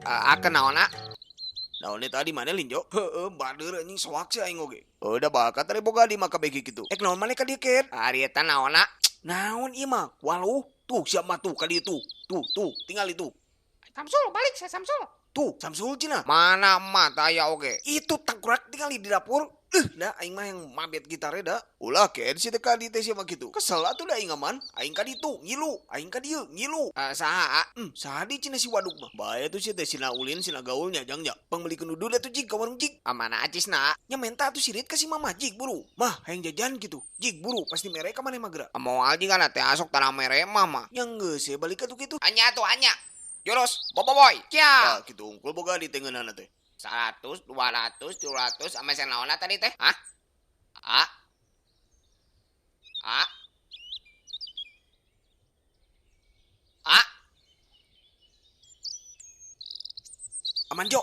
Akan naon, ah? Naon tadi mana linjo? Heeh, bader anjing soak sih aing oge. Heuh, da bakat tadi boga di mah kabeh kitu. Ek naon maneh ka dieu ket? Ari eta naon, ah? Naon ieu mah? Waluh, tuh siap mah tuh ka dieu tuh. Tuh, tuh, tinggal itu. Samsul balik saya Samsul. Tuh, Samsul cenah. Mana emak taya oge? Itu tangkurak tinggal di dapur. Dah aing mah yang mabet gitarnya da. Ulah ken si teh ka dieu teh sia mah kitu. Kesel atuh da aing aman. Aing ka ditu ngilu, aing ka dieu ngilu. Saha, ah? Saha di cenah si waduk mah. Bae tuh si teh sina ulin sina gaulnya jang nya. Pangmelikeun udud atuh jig ka warung jig. Ah, mana acisna? Nya menta atuh sirit ka si mama jig buru. Mah hayang jajan gitu. Jig buru pasti mere ka maneh mah geura. Moal jiga na teh asok tanah mere mah mah. Nya geus we balik atuh kitu. Anya atuh anya. Jurus boboiboy. Kia. Ah, kitu unggul boga di tengeunana teh. 100, 200, 300 sama sen naonna tadi teh? Hah? A. A. A. Aman jo.